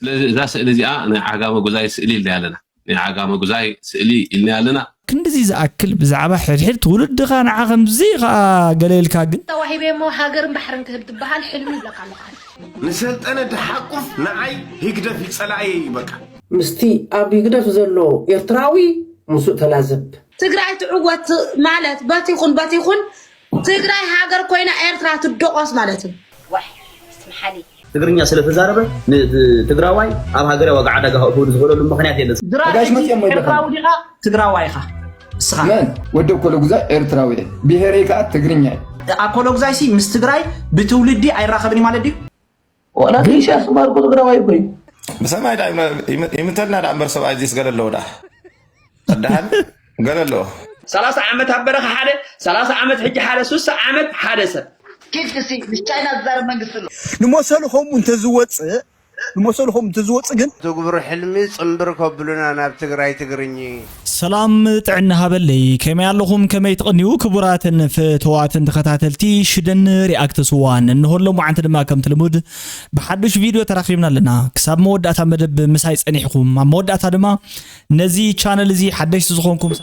ስለዚ እዛ ስእሊ እዚኣ ናይ ዓጋመ ጉዛይ ስእሊ ኢልና ኣለና። ናይ ዓጋመ ጉዛይ ስእሊ ኢልና ኣለና። ክንድዚ ዝኣክል ብዛዕባ ሕድሕድ ትውልድኻ ንዓ ከምዚ ኸኣ ገለ ኢልካ ግን ተዋሂበ እሞ ሃገርን ባሕርን ክህብ ትበሃል ሕልሚ ይብለካ ኣለኻ። ንሰልጠነ ድሓቁፍ ንዓይ ህግደፍ ይጸላእየ እዩ በቃ። ምስቲ ኣብ ህግደፍ ዘሎ ኤርትራዊ ምስኡ ተላዘብ። ትግራይ ትዕወት ማለት በቲኹን በቲኹን ትግራይ ሃገር ኮይና ኤርትራ ትደቆስ ማለት እዩ። ዋይ ስትምሓሊ ትግርኛ ስለተዛረበ ትግራዋይ ኣብ ሃገረ ዋጋ ዓዳጋ ከእትወሉ ዝኽእለሉ ምኽንያት የለን። ድራር ሕጂ ኤርትራዊ ዲኻ ትግራዋይ ኢኻ እስኻ? መን ወዲ ኣኮለጉዛይ ኤርትራዊ እየ፣ ብሄረይ ከኣ ትግርኛ እዩ። ኣኮለጉዛይ ሲ ምስ ትግራይ ብትውልዲ ኣይራኸብን እዩ ማለት ድዩ? ዋላ ኢሳያስ እምበኣር እኮ ትግራዋይ እኮ እዩ። ብሰማይ ዳ ይምተልና ዳ እምበር ሰብኣይ ዚስ ገለ ኣለዎ ዳ ደሓን ገለ ኣለዎ። ሰላሳ ዓመት ኣብ በረኻ ሓደ፣ ሰላሳ ዓመት ሕጂ ሓደ፣ ሱሳ ዓመት ሓደ ሰብ። ኪድ ክሲ ምስ ቻይና ዝዛረብ መንግስቲ ኣሎ። ንመሰሉ ከምኡ እንተዝወፅእ ንመሰሉ ከምኡ እንተዝወፅእ ግን ትጉብሩ ሕልሚ ፅምብር ከብሉና ናብ ትግራይ ትግርኝ። ሰላም ጥዕና ሃበለይ፣ ከመይ ኣለኹም? ከመይ ትቕንዩ? ክቡራትን ፍትዋትን ተኸታተልቲ ሽደን ሪኣክትስ ዋን፣ እንሆ ሎማዓንቲ ድማ ከምቲ ልሙድ ብሓዱሽ ቪድዮ ተራኺብና ኣለና። ክሳብ መወዳእታ መደብ ምሳይ ጸኒሕኩም፣ ኣብ መወዳእታ ድማ ነዚ ቻነል እዚ ሓደሽቲ ዝኾንኩም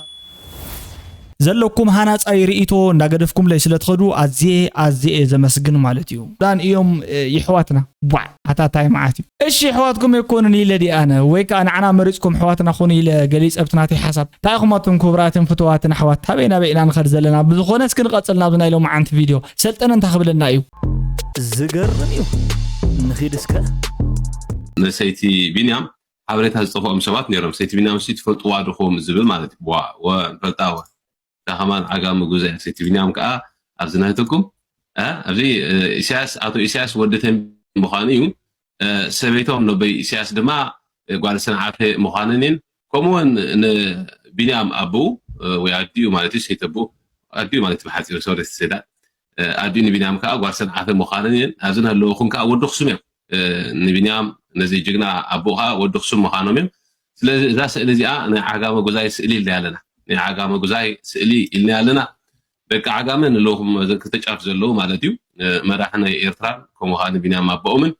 ዘለኩም ሃናጻይ ርእይቶ እንዳገደፍኩምለይ ስለ ትኸዱ ኣዝየ ኣዝየ እየ ዘመስግን ማለት እዩ። ዳን እዮም የሕዋትና። ቧዕ ኣታ ታይ መዓት እዩ። እሺ ኣሕዋትኩም ኣይኮኑን ኢለ ድየ ኣነ ወይ ከዓ ንዓና መሪፅኩም ኣሕዋትና ኩኑ ኢለ ገሊፀ ኣብቲ ናተይ ሓሳብ። እንታይ ኢኹም ኣቱም ክቡራትን ፍቱዋትን ኣሕዋት፣ ታበይ ናበይ ኢና ንኸድ ዘለና? ብዝኾነ እስኪ ንቐፅል ናብዚ ናይ ሎማዓንቲ ቪድዮ። ሰልጠነ እንታይ ክብለና እዩ? ዝገርም እዩ። ንኺድ እስከ። ንሰይቲ ቢንያም ሓበሬታ ዝጠፍኦም ሰባት ነይሮም። ሰይቲ ቢንያም ሲ ትፈልጥዋ ድኹም ዝብል ማለት እዩ። ዋ ወ ንፈልጣ ወ እታ ከማን ዓጋሚ ጉዛይ ሰይቲ ቢንያም ከዓ ኣብዚ ናይተኩም እ፣ ኣብዚ እ፣ ኢሳያስ ኣቶ ኢሳያስ ወዲ ተንቤን ምዃኑ እዩ። እ፣ ሰበይቶም ነቦይ ኢሳያስ ድማ እ፣ ጓል ሰንዓፈ ምዃነን እየን። ከምኡውን ንቢንያም ኣቦኡ እ፣ ወይ ኣዲኡ ማለት እዩ ሰይቲ ኣቦኡ ኣዲኡ ማለት ብሓፂሩ ሶሪ ሴዳ ኣዲኡ ንቢንያም ከዓ ጓል ሰንዓፈ ምዃነን እየን። ኣብዚ ንህለወኹም ከዓ ወዲ ኣኽሱም እዮም። ንቢንያም ነዚ ጅግና ኣቦኡ ከዓ ወዲ ኣኽሱም ምዃኖም እዮም። ስለዚ እዛ ስእሊ እዚኣ ናይ ዓጋመ ጉዛይ ስእሊ ኢልና ኣለና። ናይ ዓጋመ ጉዛይ ስእሊ ኢልና ኣለና። ደቂ ዓጋመ ንለኹም ዘን ክልተ ጫፍ ዘለዉ ማለት እዩ። መራሒ ናይ ኤርትራን ከምኡ ከዓ ንቢንያም ኣቦኦምን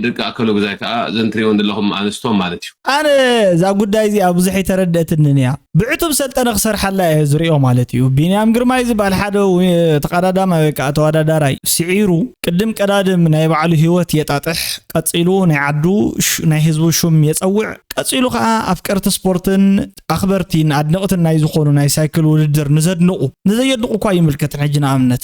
ደቂ ኣከለ ጉዛይ ከዓ ዘን ትሪእወን ዘለኹም ኣንስቶም ማለት እዩ። ኣነ እዛ ጉዳይ እዚኣ ብዙሕ ኣይተረድአትንን እያ። ብዕቱብ ሰልጠነ ክሰርሓላ እየ ዝሪኦ ማለት እዩ። ቢንያም ግርማይ ዝበሃል ሓደ ተቐዳዳማይ ወይ ከዓ ተወዳዳራይ ስዒሩ ቅድም ቀዳድም ናይ ባዕሉ ህይወት የጣጥሕ፣ ቀፂሉ ናይ ዓዱ ናይ ህዝቡ ሹም የፀውዕ፣ ቀፂሉ ከዓ ኣፍቀርቲ ስፖርትን ኣኽበርቲን ኣድነቕትን ናይ ዝኾኑ ናይ ሳይክል ውድድር ንዘድንቑ ንዘየድንቑ እኳ ይምልከትን። ሕጂ ንኣብነት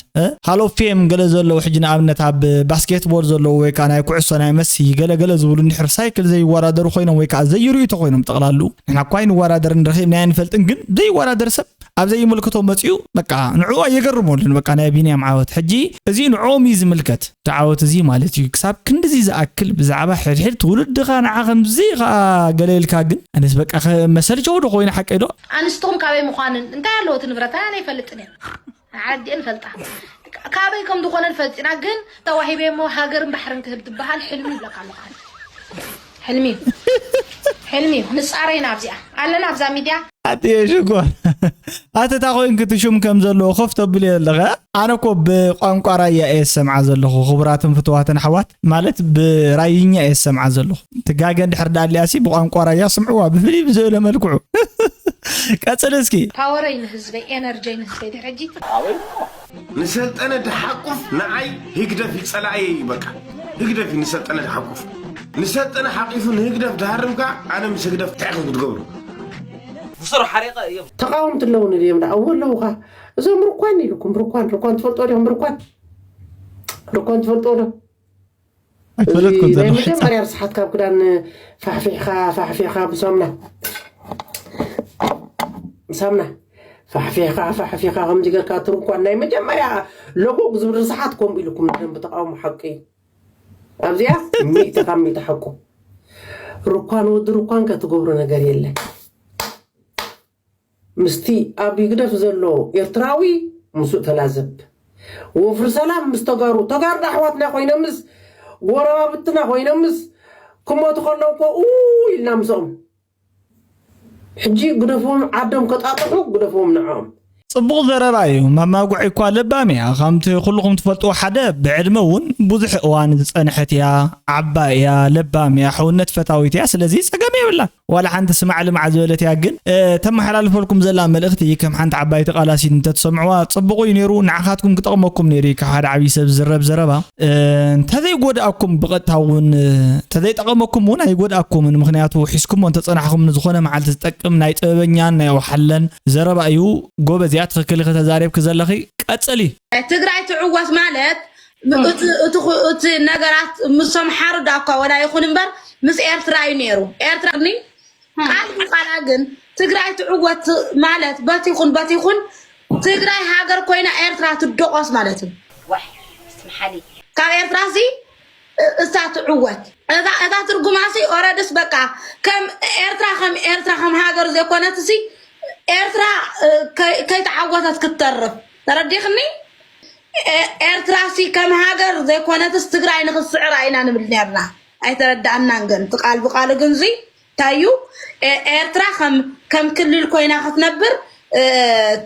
ሃሎ ፌም ገለ ዘለዉ ሕጂ ንኣብነት ኣብ ባስኬትቦል ዘለዉ ወይ ከዓ ናይ ኩዕሶ ናይ መሲ ገለ ገለ ዝብሉ እንድሕር ሳይክል ዘይወዳደሩ ኮይኖም ወይ ከዓ ዘይርእዩ ተኮይኖም ጠቕላሉ ንሕና እኳ ኣይንወዳደርን ረኺብናዮ ኣይንፈልጥን ግን ዘይወዳደር ሰብ ኣብ ዘይምልክቶ መፂኡ በቃ ንዕኡ ኣየገርመሉን በቃ ናይ ቢንያም ዓወት ሕጂ እዚ ንዕኦም እዩ ዝምልከት እቲ ዓወት እዚ ማለት እዩ ክሳብ ክንድዚ ዝኣክል ብዛዕባ ሕድሕድ ትውልድኻ ንዓ ከምዚ ከዓ ገለ ኢልካ ግን ኣነስ በቃ መሰልቸው ዶ ኮይኑ ሓቀይ ዶ ኣንስትኹም ካበይ ምዃንን እንታይ ኣለዎ እቲ ንብረት ኣነ ኣይፈልጥን እየ ዓዲኤ ንፈልጣ ካበይ ከም ዝኾነን ፈልጢና ግን ተዋሂበ እሞ ሃገርን ባሕርን ክህብ ትበሃል ሕልሚ ይብለካ ኣለኹ ሕልሚ እዩ። ሕልሚ እዩ። ንጻረይ ናብዚኣ ኣለና ኣብዛ ሚድያ። ኣትየ ሽኮር ኣተታ ኮይንክ ትሹም ከም ዘለዎ ኮፍ ተብልዮ ኣለኸ ኣነ እኮ ብቋንቋ ራያ እየ ዝሰምዓ ዘለኹ ክቡራትን ፍትዋትን ኣሕዋት ማለት ብራይኛ እየ ዝሰምዓ ዘለኹ ትጋገ እንድሕር ዳኣ ኣሊያሲ ብቋንቋ ራያ ስምዕዋ ብፍልይ ብዝእለ መልክዑ ቀፅል እስኪ ፓወረይ ንህዝበይ ኤነርጀይ ንህዝበይ ድሕጂ ንሰልጠነ ድሓቁፍ ንዓይ ህግደፍ ይጸላእየ እዩ በቃ ህግደፍ እዩ ንሰልጠነ ድሓቁፍ ንሰልጠነ ሓቂፉ ንህግደፍ ድሃርም ከኣ ኣነ ምስ ህግደፍ እንታይ ኢኹም ክትገብሩ ብሱር ሓሪቐ እዮም ተቃወምቲ ኣለዉ ንድዮም ደኣ እዎ ኣለዉ ኸ እዞም ርኳን ኢልኩም ርኳን ርኳን ትፈልጦ ዲኹም ርኳን ርኳን ትፈልጦ ዶ ኣይፈለጥኩን ዘለኹ መጀመርያ ርስሓት ካብ ክዳን ፋሕፊሕኻ ፋሕፊሕኻ ብሳምና ብሳምና ፋሕፊሕኻ ፋሕፊሕኻ ከምዚ ጌርካ ትርኳን ናይ መጀመርያ ለጎግ ዝብል ርስሓት ከምኡ ኢልኩም ደንብ ተቃውሞ ሓቂ እዩ ኣብዚኣ ሚእቲ ካብ ሚእቲ ሓቁ ርኳን ወዲ ርኳን ከትገብሮ ነገር የለን ምስቲ ኣብ ህግደፍ ዘሎ ኤርትራዊ ምስኡ ተላዘብ። ወፍሪ ሰላም ምስ ተጋሩ፣ ተጋሩ ኣሕዋትና ኮይኖምስ ጎረባብትና ኮይኖምስ ክሞቱ ከለዉ እኮ ኡ ኢልና ምስኦም። ሕጂ ግደፍዎም ዓዶም ከጣጥሑ ግደፍዎም ንዕኦም። ጽቡቕ ዘረባ እዩ። መማጉዒ እኳ ለባም እያ። ከምቲ ኩልኹም ትፈልጥዎ ሓደ ብዕድመ እውን ብዙሕ እዋን ዝጸንሐት እያ። ዓባይ እያ፣ ለባም እያ፣ ሕውነት ፈታዊት እያ። ስለዚ ጸገም የብላን። ዋላ ሓንቲ ስማዕ ልማዕ ዝበለት እያ። ግን፣ እ፣ ተመሓላልፈልኩም ዘላ መልእኽቲ ከም ሓንቲ ዓባይቲ ቃላሲት እንተትሰምዕዋ ጽቡቕ እዩ ነይሩ። ንዓኻትኩም ክጠቕመኩም ነይሩ እዩ ካብ ሓደ ዓብዪ ሰብ ዝዝረብ ዘረባ። እ፣ እንተዘይጎድኣኩም ብቐጥታ እውን፣ እ፣ እንተዘይጠቐመኩም እውን ኣይጎድኣኩምን። ምኽንያቱ ሒዝኩሞ እንተጸናሕኩም ንዝኾነ መዓልቲ ዝጠቅም ናይ ጥበበኛን ናይ ኣውሓለን ዘረባ እዩ። ጎበዝ እያ፣ ትኽክል ኢኺ ተዛሪብኪ ዘለኺ። ቀጽሊ። ትግራይ ትዕወት ማለት እቲ እቲ ኹ- እቲ ነገራት ምሶም ሓርዳ እኳ ወላ ይኹን እምበር ምስ ኤርትራ እዩ ነይሩ። ኤርትራ ግን ቃል ብቃላ ግን ትግራይ ትዕወት ማለት በት ይኹን በት ይኹን ትግራይ ሃገር ኮይና ኤርትራ ትደቆስ ማለት እዩ። ዋይ፣ ስምሓሊ። ካብ ኤርትራ ሲ እ- እሳ ትዕወት እዛ እዛ ትርጉማ ሲ ኦረድስ በቃ ከም ኤርትራ ከም ኤርትራ ከም ሃገር ዘይኮነት ሲ ኤርትራ እ፣ ከይ- ከይተዓወተት ክትተርፍ ተረዲኽኒ። ኤ- ኤርትራ ሲ ከም ሃገር ዘይኮነትስ ትግራይ ንክስዕራ ኢና ንብል ነርና። ኣይተረዳእናን ግን እቲ ቃል ብቃሉ ግን ዚ ታዩ ኤ- ኤርትራ ከም ከም ክልል ኮይና ክትነብር እ፣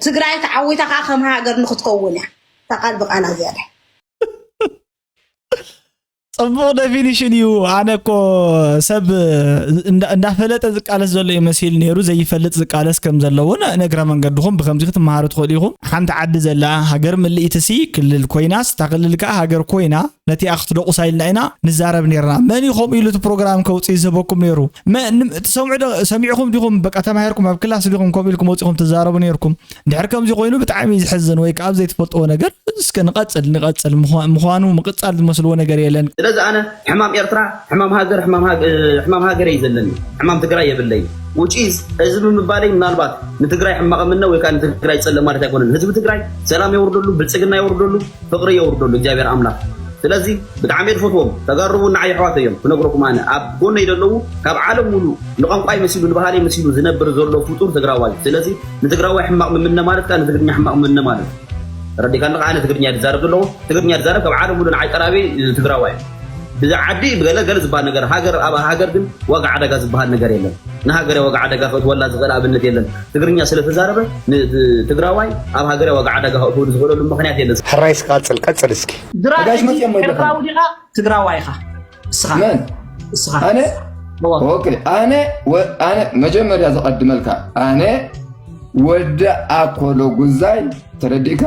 ትግራይ ተዓዊታ ከዓ ከም ሃገር ንክትከውን እያ። እታ ቃል ብቃላ ዝያዳ ጽቡቕ ደፊኒሽን እዩ። ኣነ እኮ ሰብ እንዳ- እንዳፈለጠ ዝቃለስ ዘሎ ይመሲል ነይሩ፣ ዘይፈልጥ ዝቃለስ ከም ዘለውን ንእግረ መንገድኹም ብከምዚ ክትመሃሩ ትኽእሉ ኢኹም። ሓንቲ ዓዲ ዘላ ሃገር ምልኢትሲ ክልል ኮይናስ እታ ክልል ከኣ ሃገር ኮይና ነቲኣ ክትደቑሳ ኢልና ኢና ንዛረብ ነርና። መን እዩ ከምኡ ኢሉ እቲ ፕሮግራም ከውፅእ ዝህበኩም ነይሩ? መ- ንም- ትሰምዑ ዶ- ሰሚዕኹም ዲኹም? በቃ ተማሂርኩም ኣብ ክላስ ዲኹም ከምኡ ኢልኩም ወፂኹም ትዛረቡ ነርኩም? ድሕር ከምዚ ኮይኑ ብጣዕሚ እዩ ዝሕዝን። ወይ ከዓ ኣብ ዘይትፈልጥዎ ነገር እስከ ንቐጽል ንቐጽል ምዃ- ምዃኑ ምቕጻል ዝመስልዎ ነገር የለን። ስለዚ ኣነ ሕማም ኤርትራ ሕማም ሃገር ሕማም ሃገ- ሕማም ሃገር እዩ ዘለኒ፣ ሕማም ትግራይ የብለይ። ውጪ እዚ ብምባለይ ምናልባት ንትግራይ ሕማቕ ምነ ወይ ከዓ ንትግራይ ጸልእ ማለት ኣይኮነን። ህዝቢ ትግራይ ሰላም የውርደሉ፣ ብልጽግና የውርደሉ፣ ፍቕሪ የውርደሉ እግዚኣብሔር ኣምላኽ። ስለዚ ብጣዕሚ እየ ዝፈትዎም። ተጋሩ እውን ንዓይ ኣሕዋተይ እዮም። ክነግረኩም ኣነ ኣብ ጎነይ ዘለዉ ካብ ዓለም ሙሉ ንቋንቋይ መሲሉ ንባህለይ መሲሉ ዝነብር ዘሎ ፍጡር ትግራዋይ። ስለዚ ንትግራዋይ ሕማቕ ምምነ ማለት ከዓ ንትግርኛ ሕማቕ ምምነ ማለት እዩ። ተረዲእካኒ? ከዓ ኣነ ትግርኛ ዝዛረብ ዘለኹ ትግርኛ ዝዛረብ ካብ ዓለም ሙሉ ንዓይ ቀራቢ ትግራዋይ እዩ። ብዛ ዓዲ ብገለ ገለ ዝበሃል ነገር ሃገር ኣብ ሃገር ግን ዋጋ ዓደጋ ዝበሃል ነገር የለን። ንሃገር ዋጋ ዓደጋ ከእትወላ ዝኽእል ኣብነት የለን። ትግርኛ ስለተዛረበ ን- ትግራዋይ ኣብ ሃገር ዋጋ ዓደጋ ከእትወሉ ዝኽእለሉ ምኽንያት የለን። ሕራይ እስኪ ቀጽል ቀጽል እስኪ። ድራር ነጋሽ ሕጂ መጽኦም ወይ ኤርትራዊ ዲኻ ትግራዋይ ኢኻ? እስኻ መን? እስኻ ኣነ? እዋ። ኦኬ ኣነ ወ- ኣነ መጀመርያ ዝቐድመልካ ኣነ ወዲ ኣኮሎ ጉዛይ ተረዲእካ?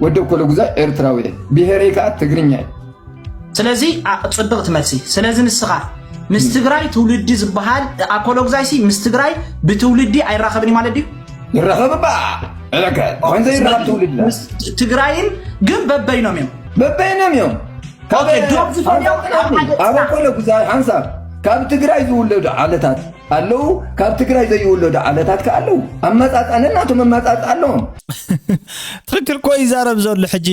ወዲ ኣኮሎ ጉዛይ ኤርትራዊ እየ። ብሄረይ ከዓ ትግርኛ እዩ። ስለዚ ኣ- ጽብቕቲ መልሲ። ስለዚ ንስኻ ምስ ትግራይ ትውልዲ ዝበሃል ኣኮሎግዛይሲ ምስ ትግራይ ብትውልዲ ኣይራኸብን እዩ ማለት ድዩ? ይራኸብ እባ እለከ ኮንዘ ይራኸብ ትውልድና። ምስ ትግራይን ግን በበይኖም እዮም። በበይኖም እዮም። ካብ ኦኬ፣ ዶብ ዝፈልዮም ኣብ ሓደ ኣብ ጽናዕ። ኣኮሎ ጉዛይ ሓንሳብ ካብ ትግራይ ዝውለዱ ዓለታት ኣለዉ፣ ካብ ትግራይ ዘይውለዱ ዓለታት ከ ኣለዉ። ኣመጻጻ ነናቶም ኣመጻጻ ኣለዎም። ትኽክል እኮ ይዛረብ ዘሎ። ሕጂ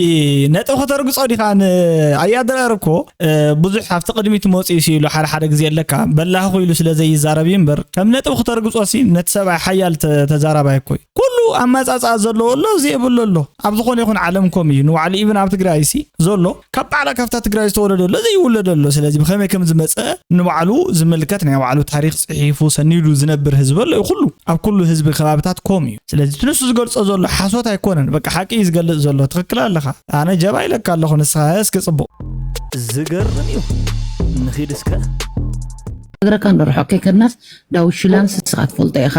ነጥብ ከተርግጾ ዲኻ ንኣያድራር እኮ? እ፣ ብዙሕ ኣብቲ ቅድሚት መጺኡ ሲ ኢሉ ሓደ ሓደ ግዜ ኣለካ በላህ ኢሉ ስለ ዘይዛረብ እዩ እምበር ከም ነጥብ ከተርግጾ ሲ ነቲ ሰብኣይ ሓያል ተ- ተዛራባይ እኮ እዩ። ኩሉ ኣመጻጻ ዘለዎ ኣሎ፣ ዘይብሉ ኣሎ። ኣብ ዝኾነ ይኹን ዓለም ኮም እዩ። ንባዕሉ ኢብን ኣብ ትግራይ ሲ ዘሎ ካብ ባዕላ ካብታ ትግራይ ዝተወለደ ኣሎ፣ ዘይውለደ ኣሎ። ስለዚ ብኸመይ ከም ዝመጸ ንባዕሉ ዝምልከት ናይ ባዕሉ ታሪኽ ጽሒፉ ሰኒዱ ዝነብር ህዝቢ ኣሎ እዩ። ኩሉ ኣብ ኩሉ ህዝቢ ከባብታት ኮም እዩ። ስለዚ እቲ ንሱ ዝገልጾ ዘሎ ሓሶት ኣይኮነን፣ በቃ ሓቂ እዩ ዝገልጽ ዘሎ። ትኽክል ኣለኻ። ኣነ ጀባ ኢለካ ኣለኹ፣ ንስኻ እስኪ ጽቡቕ። ዝገርም እዩ። ንኺድ እስከ። እግረካ እንዶ ርሑቕ ከይከድናስ ዳዊት ሽላንስ ንስኻ ትፈልጦ ኢኻ።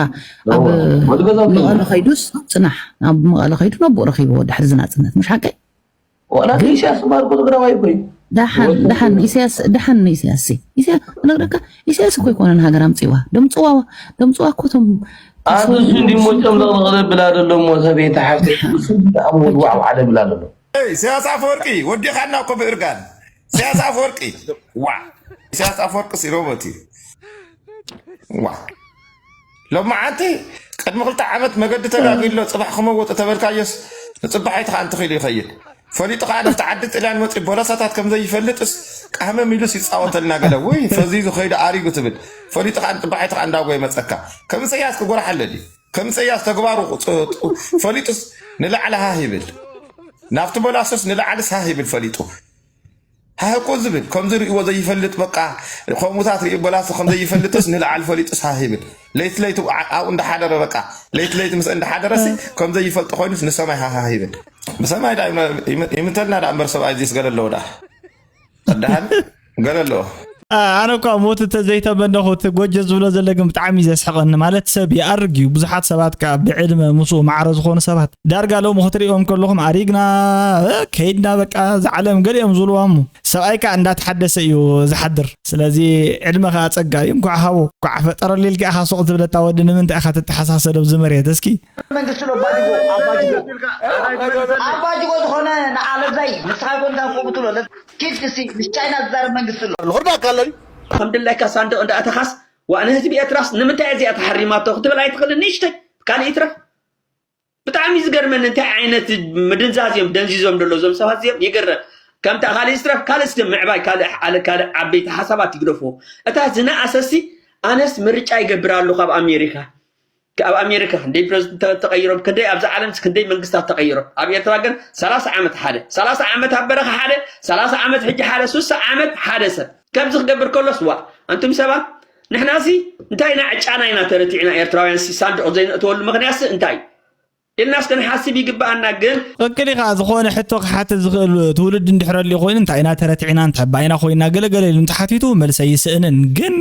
ኣብ እወ፣ ወዲ ገዛ እኮ እዩ። መቐለ ከይዱስ ጽናሕ፣ ኣብ መቐለ ከይዱ ነቦኡ ረኺብዎ ድሕሪ ዝናጽነት፣ ምሽ ሓቀይ? ዋላ ግን ኢሳያስ እምበኣር እኮ ትግራዋይ እኮ እዩ። ደሓን ወዲ ደሓን እኮ። ኢሳያስ ደሓን ኢሳያስ ኢሳያስ እነግረካ። ኢሳያስ እኮ ኣይኮነን ሃገር ኣምፅዋ ደምፅዋ ደምፅዋ እኮ ቶም ኣንተ እሱ እንዲሞ ጨምለቕለቕ ለብላ ዘሎ እሞ ሰበይቲ ሓፍተይ እሱ እንዲሞ ወድዋዕ ዋዕለ ብላ ዘሎ። ኢሳያስ ኣፈወርቂ ወዲኻና እኮ ብእርጋን። ኢሳያስ ኣፈወርቂ ዋ ኢሳያስ ኣፈወርቂ ሲ ሮቦት እዩ። ዋ ሎማዓንቲ ቅድሚ ክልተ ዓመት መገዲ ተጋጊሎ ጽባሕ ክመውጥ ተበልካዮስ ንጽባሒቲ ከኣ እንተኺሉ ይኸይድ። ፈሊጡ ከኣ ነፍቲ ዓዲ ጥልያን መጺ ቦለሳታት ከም ዘይፈልጥስ ቃህመም ኢሉስ ይጻወተልና ገለ። ውይ ፈዚዙ ኸይዱ ኣሪጉ ትብል። ፈሊጡ ከኣ ንጽባሒቲ ከኣ እንዳጎየ መጸካ። ከም ኢሰያስ ክጎራሕ ኣለዲ። ከም ኢሰያስ ተግባሩ ፈሊጡስ ንላዕሊ ሃህ ይብል። ናብቲ ቦላሶስ ንላዕሊ ሳህ ይብል ፈሊጡ። ሃህቁ ዝብል ከም ዝርእይዎ ዘይፈልጥ በቃ። ከምኡታት ርእዩ በላስ ከም ዘይፈልጥስ ንላዕሊ ፈሊጡስ ሃህ ይብል። ለይቲ ለይቲ ዓ- ኣብኡ እንዳሓደረ በቃ፣ ለይቲ ለይቲ ምስ እንዳሓደረሲ ከም ዘይፈልጦ ኮይኑስ ንሰማይ ሃሃህ ይብል። ብሰማይ ዳ ይም- ይም- ይምተልና ዳ እምበር ሰብኣይ ዚስ ገለ ኣለዎ ዳ። ደሓን ገለ ኣለዎ። ኣነ እኳ ሞት እንተዘይተመነኹ እቲ ጎጀ ዝብሎ ዘሎ ግን ብጣዕሚ እዩ ዘስሕቐኒ። ማለት ሰብ ይኣርግ እዩ። ብዙሓት ሰባት ከዓ ብዕድመ ምስኡ ማዕረ ዝኾኑ ሰባት ዳርጋ ሎም ክትሪኦም ከለኹም ኣሪግና እ፣ ከይድና በቃ እዛ ዓለም ገሊኦም ዝብልዋ እሞ ሰብኣይ ከዓ እንዳተሓደሰ እዩ ዝሓድር። ስለዚ ዕድመ ከዓ ፀጋ እዩ። እንኳዕ ሃቦ እንኳዕ ፈጠረሉ ኢልካ ኢኻ ሱቕ ትብለታ ወዲ ንምንታይ ኢኻ ትተሓሳሰ ዶብ ዝመሬት እስኪ መንግስቲ ኣሎ ኣባጅጎ ኣባጅጎ ኣባጅጎ ዝኾነ ንዓለምዛይ ንስኻ ይኮንካ ከምኡ ትብሎ ኪድ ሲ ምስ ቻይና ዝዛረብ መንግስቲ ኣሎ። ልኹርዳ ካለኒ ከም ድላይካ ሳንዱቕ እንዳእተኻስ ዋእ ንህዝቢ ኤርትራስ ንምንታይ እዚኣ ተሓሪማቶ ክትብል ኣይትኽእልን? ንእሽተይ ካልእ ይትረፍ። ብጣዕሚ ዝገርመኒ እንታይ ዓይነት ምድንዛዝ እዮም ደንዚዞም ደሎ እዞም ሰባት እዚኦም ይገርም። ከምታ ካልእ ይትረፍ ካልእ እስቲ ምዕባይ ካልእ ኣለ ካልእ ዓበይቲ ሓሳባት ይግደፍዎ። እታ ዝነኣሰሲ ኣነስ ምርጫ ይገብር ኣለኹ ኣብ ኣሜሪካ። ኣብ ኣሜሪካ ክንደይ ፕረዚደንት ተቐይሮም ክንደይ ኣብዛ ዓለም ክንደይ መንግስታት ተቐይሮም ኣብ ኤርትራ ግን ሰላሳ ዓመት ሓደ ሰላሳ ዓመት ኣብ በረኻ ሓደ ሰላሳ ዓመት ሕጂ ሓደ ሱሳ ዓመት ሓደ ሰብ ከምዚ ክገብር ከሎስ ዋ ኣንቱም ሰባት ንሕናሲ እንታይ ኢና ዕጫና ኢና ተረቲዕና ኤርትራውያን ሲ ሳንዱቕ ዘይነእትወሉ ምኽንያትሲ እንታይ ኢልናስ ክንሓስብ ይግብኣና ግን ትኽክል ኢኻ። ዝኾነ ሕቶ ክሓትት ዝኽእል ትውልድ እንድሕር ኣልዩ ኮይኑ እንታይ ኢና ተረቲዕና እንታይ ባይና ኮይና ገለገለ ኢሉ እንተሓቲቱ መልሲ ኣይስእንን። ግን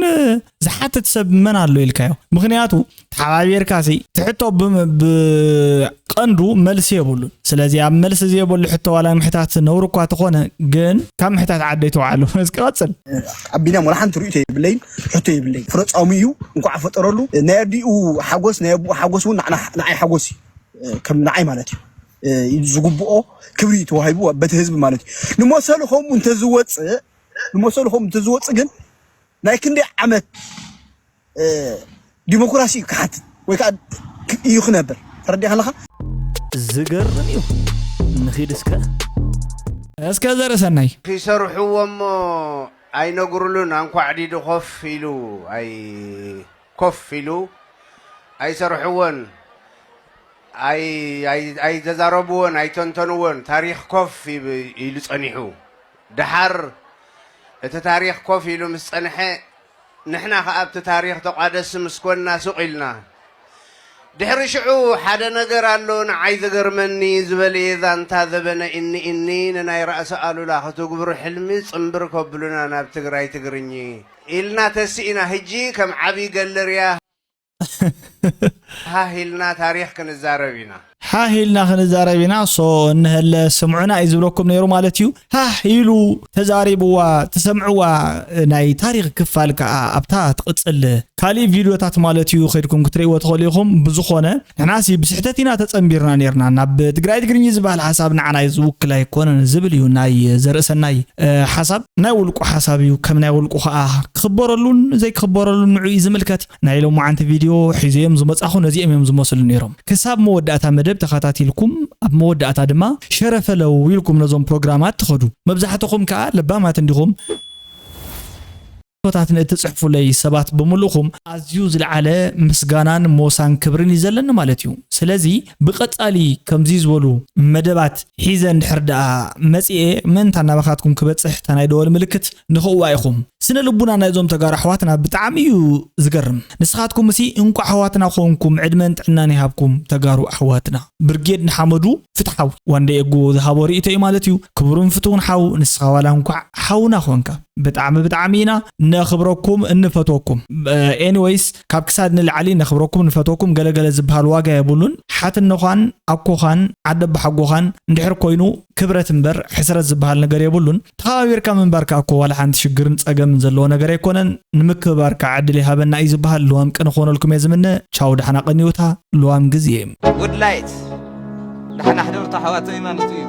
ዝሓትት ሰብ መን ኣሎ ኢልካዮ? ምኽንያቱ ተሓባቢርካ ሲ ትሕቶ ብም- ብቐንዱ መልሲ የብሉን። ስለዚ ኣብ መልሲ ዘየብሉ ሕቶ ዋላ ምሕታት ነውሪ እኳ ተኾነ ግን ካብ ምሕታት ዓደይ ተውዓሉ። እስኪ ቀጽል። ኣብ ቢንያም ወላ ሓንቲ ርእቶ የብለይን፣ ሕቶ የብለይን። ፍረጻሙ እዩ። እንኳዕ ፈጠረሉ። ናይ ኣዲኡ ሓጎስ ናይ ኣቡኡ ሓጎስ እውን ንዓና- ንዓይ ሓጎስ እዩ። ከም ንዓይ ማለት እዩ። ዝግብኦ ክብሪ እዩ ተዋሂቡ በቲ ህዝቢ ማለት እዩ። ንመሰሉ ከምኡ እንተዝወፅእ ንመሰሉ ከምኡ እንተዝወፅእ ግን ናይ ክንደይ ዓመት ዲሞክራሲ እዩ ክሓትት ወይ ከዓ እዩ ክነብር ተረዲኻ ኣለኻ። ዝገርም እዩ። ንኺድ እስከ እስከ ዘርእሰናይ ይሰርሕዎ እሞ ኣይነግሩሉን። ኣንኳዕ ዲዱ ኮፍ ኢሉ ኣይ ኮፍ ኢሉ ኣይሰርሕዎን ኣይ ኣይ ኣይተዛረብዎን ኣይተንተንዎን። ታሪኽ ኮፍ ይብ- ኢሉ ጸኒሑ። ደሓር እቲ ታሪኽ ኮፍ ኢሉ ምስ ጸንሐ ንሕና ከኣ ኣብቲ ታሪኽ ተቋደስቲ ምስ ኮንና ሱቕ ኢልና። ድሕሪ ሽዑ ሓደ ነገር ኣሎ ንዓይ ዝገርመኒ ዝበልየ ዛንታ ዘበነ እኒ እኒ ንናይ ራእሲ ኣሉላ ክትግብሩ ሕልሚ ጽምብር ከብሉና ናብ ትግራይ ትግርኚ ኢልና ተሲእና። ህጂ ከም ዓቢ ገለርያ ሃህ ኢልና ታሪኽ ክንዛረብ ኢና። ሃህ ኢልና ክንዛረብ ኢና። ሶ እንሀለ ስምዑና እዩ ዝብለኩም ነይሩ ማለት እዩ። ሃህ ኢሉ ተዛሪብዋ ትሰምዕዋ ናይ ታሪኽ ክፋል ከዓ ኣብታ ትቕፅል ካሊእ ቪድዮታት ማለት እዩ ከድኩም ክትርእይዎ ትኽእሉ ኢኹም። ብዝኾነ ንሕናሲ ብስሕተት ኢና ተፀንቢርና ነርና። ናብ ትግራይ ትግርኝ ዝበሃል ሓሳብ ንዓና እዩ ዝውክል ኣይኮነን ዝብል እዩ ናይ ዘርእሰናይ ሓሳብ። ናይ ውልቁ ሓሳብ እዩ። ከም ናይ ውልቁ ከዓ ክኽበረሉን ዘይክኽበረሉን ንዑ እዩ ዝምልከት። ናይ ሎማዓንቲ ቪድዮ ሒዘዮም ዝመጻኹ ነዚኦም እዮም ዝመስሉ ነይሮም። ክሳብ መወዳእታ መደብ ተኸታቲልኩም ኣብ መወዳእታ ድማ ሸረፈለው ኢልኩም ነዞም ፕሮግራማት ትኸዱ። መብዛሕትኹም ከዓ ለባማት እንዲኹም ታት ንእትጽሕፉለይ ሰባት ብምልእኹም ኣዝዩ ዝለዓለ ምስጋናን ሞሳን ክብርን እዩ ዘለኒ ማለት እዩ። ስለዚ ብቐጻሊ ከምዚ ዝበሉ መደባት ሒዘ እንድሕር ደኣ መጺኤ ምእንታ ናባኻትኩም ክበጽሕ እታ ናይ ደወል ምልክት ንኽእዋ ኢኹም። ስነ ልቡና ናይዞም ተጋሩ ኣሕዋትና ብጣዕሚ እዩ ዝገርም። ንስኻትኩም እሲ እንቋዕ ኣሕዋትና ኾንኩም ዕድመን ጥዕናን ይሃብኩም ተጋሩ ኣሕዋትና። ብርጌድ ንሓመዱ ፍትሓዊ ዋንደ ኤጎ ዝሃቦ ርእይቶ እዩ ማለት እዩ። ክቡርን ፍትውን ሓው ንስኻ ዋላ እንኳዕ ሓውና ኾንካ ብጣዕሚ ብጣዕሚ ኢና ነኽብረኩም እንፈትወኩም። ኤኒወይስ ካብ ክሳድ ንላዕሊ ነኽብረኩም ንፈትወኩም ገለገለ ዝበሃል ዋጋ የብሉን። ሓትነዃን ኣኮኻን ዓደባሓጎኻን እንድሕር ኮይኑ ክብረት እምበር ሕስረት ዝበሃል ነገር የብሉን። ተኸባቢርካ ምንባር ከዓ እኮ ዋላ ሓንቲ ሽግርን ጸገምን ዘለዎ ነገር ኣይኮነን። ንምክብባር ከዓ ዕድል ይሃበና እዩ ዝበሃል። ልዋም ቅን ክኾነልኩም እየ ዝምነ። ቻው፣ ደሓና ቀንዩታ። ልዋም ግዜ። ውድላይት ደሓና ሕደርታ ኣሕዋተይ ማለት እዩ።